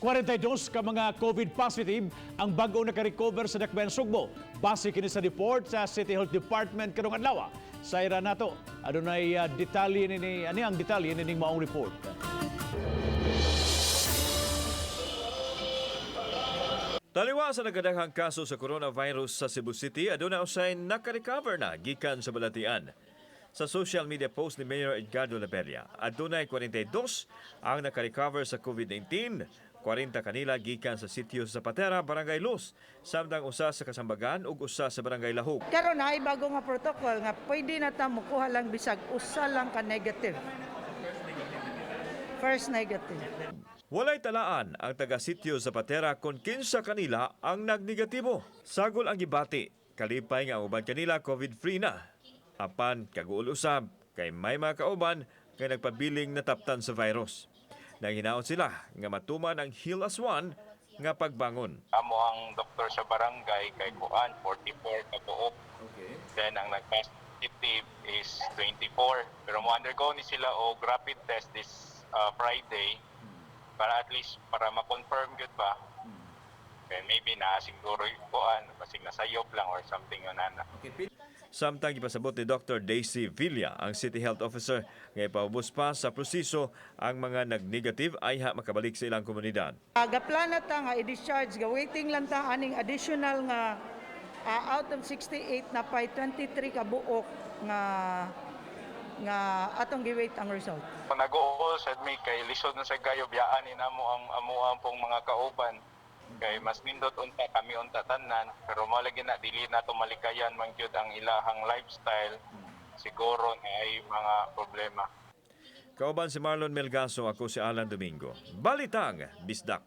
42 ka mga COVID positive ang bago naka-recover sa Dakbayan Sugbo. Base kini sa report sa City Health Department karong adlaw. Sa ira nato, adunay detalye nini, ani ang detalye nining maong report. Taliwa sa nagkadaghang kaso sa coronavirus sa Cebu City, aduna usay nakarecover na gikan sa balatian. Sa social media post ni Mayor Edgardo Labella, adunay 42 ang nakarecover sa COVID-19, 40 kanila gikan sa sitio sa Zapatera, Barangay Luz, samtang usa sa Kasambagan ug usa sa Barangay Lahug. Karon naay bago nga protocol nga pwede na ta mokuha lang bisag usa lang ka negative. First negative. Walay talaan ang taga-sitio Zapatera kung kinsa kanila ang nagnegatibo. Sagol ang gibati, kalipay nga ang uban kanila COVID-free na. Apan kaguol usab kay may mga kauban nga nagpabiling nataptan sa virus. Nanghinaot sila nga matuman ang Heal as One nga pagbangon. Amo ang doktor sa barangay kay kuan 44 ka buok. Then ang nag-positive is 24. Pero mo undergo ni sila og rapid test this Friday para at least para ma-confirm gyud ba. Kay maybe na siguro yung kuan basig nasayop lang or something yun ana. Samtang gipasabot ni Dr. Daisy Villa, ang City Health Officer, nga ipaubos pa sa proseso ang mga nagnegative ay ha makabalik sa ilang komunidad. Gaplana ta nga i-discharge, ga waiting lang ta aning additional nga out of 68 na pay 23 ka buok nga nga atong gi-wait ang result. Nag-uol sad mi kay lisod na sa gayo biyaan ni namo ang amuang pong mga kauban kay mas nindot unta kami unta tanan, pero mao lagi na dili na to malikayan man gyud ang ilahang lifestyle, siguro na ay mga problema. Kauban si Marlon Melgaso, ako si Alan Domingo. Balitang Bisdak.